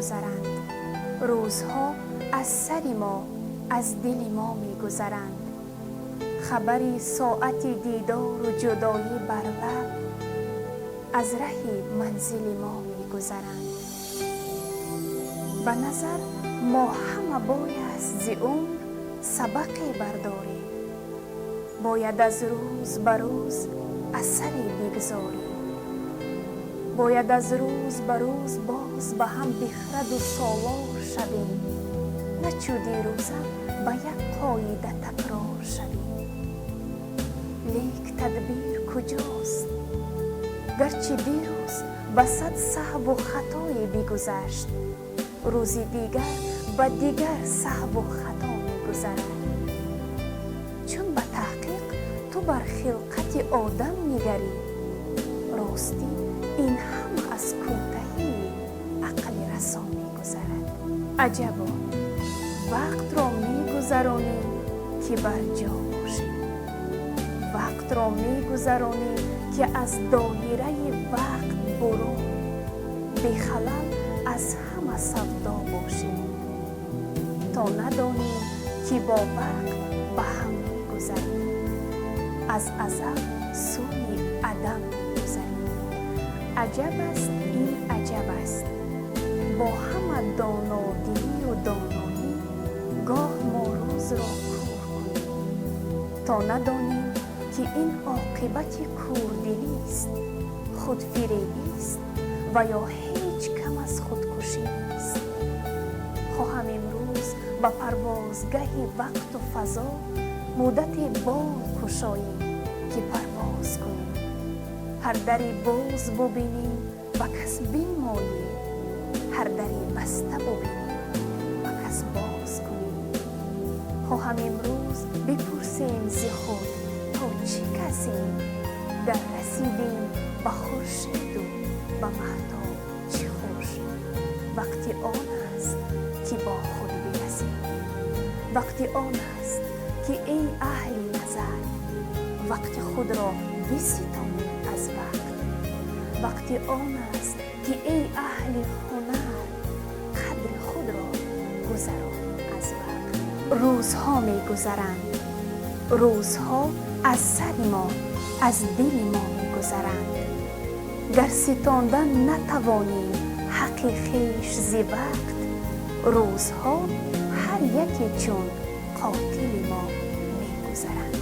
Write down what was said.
мегузаранд. Рӯзҳо аз сари мо, аз дили мо мегузаранд. Хабари соати дидору ҷудоӣ бар лаб аз раҳи манзили мо мегузаранд. Ба назар мо ҳама бояст зи умр сабақе бардорем, бояд аз рӯз ба рӯз асаре бигзорем, бояд аз рӯз ба рӯз боз ба ҳам бихраду солор шавем, на чу дирӯза ба як қоида такрор шавем. Лек тадбир куҷост? Гарчи дирӯз ба сад саҳву хатое бигузашт, рӯзи дигар ба дигар саҳву хато мегузарад. Чун ба таҳқиқ ту бар хилқати одам нигарӣ, ростӣ ин ҳама аз кӯтаҳии ақли расо мегузарад. Аҷабо, вақтро мегузаронем, ки бар ҷо бошем, вақтро мегузаронем, ки аз доираи вақт бурун, бехалал аз ҳама савдо бошем, то надонем, ки бо вақт ба ҳам мегузарем, аз азал сӯи адам мегузарем. Аҷаб аст, ин аҷаб аст, бо ҳама донодилию доноӣ гоҳ мо рӯзро кур кунем, то надонем, ки ин оқибати кӯрдилист, худфиребист ва ё ҳеҷ кам аз худкушӣ нест. Хоҳам имрӯз ба парвозгаҳи вақту фазо муддате бол кушоем, ки парвоз кунем, ҳар дари боз бубинем, ба кас бинмоем, ҳар дари баста бубинем, ба кас боз кунем. Хоҳам имрӯз бипурсем зи худ, то чӣ касем, гар расидем ба хуршеду ба маҳтоб, чӣ хуш. Вақти он аст, ки бо худ бирасем. Вақти он аст, ки эй аҳли назар, вақти худро биситонем аз вақт. Вақти он аст, ки эй аҳли ҳунар, қадри худро гузаронем аз вақт. Рӯзҳо мегузаранд, рӯзҳо аз сари мо, аз дили мо мегузаранд. Гар ситондан натавонем ҳаққи хеш зи вақт, рӯзҳо ҳар яке чун қотили мо мегузаранд.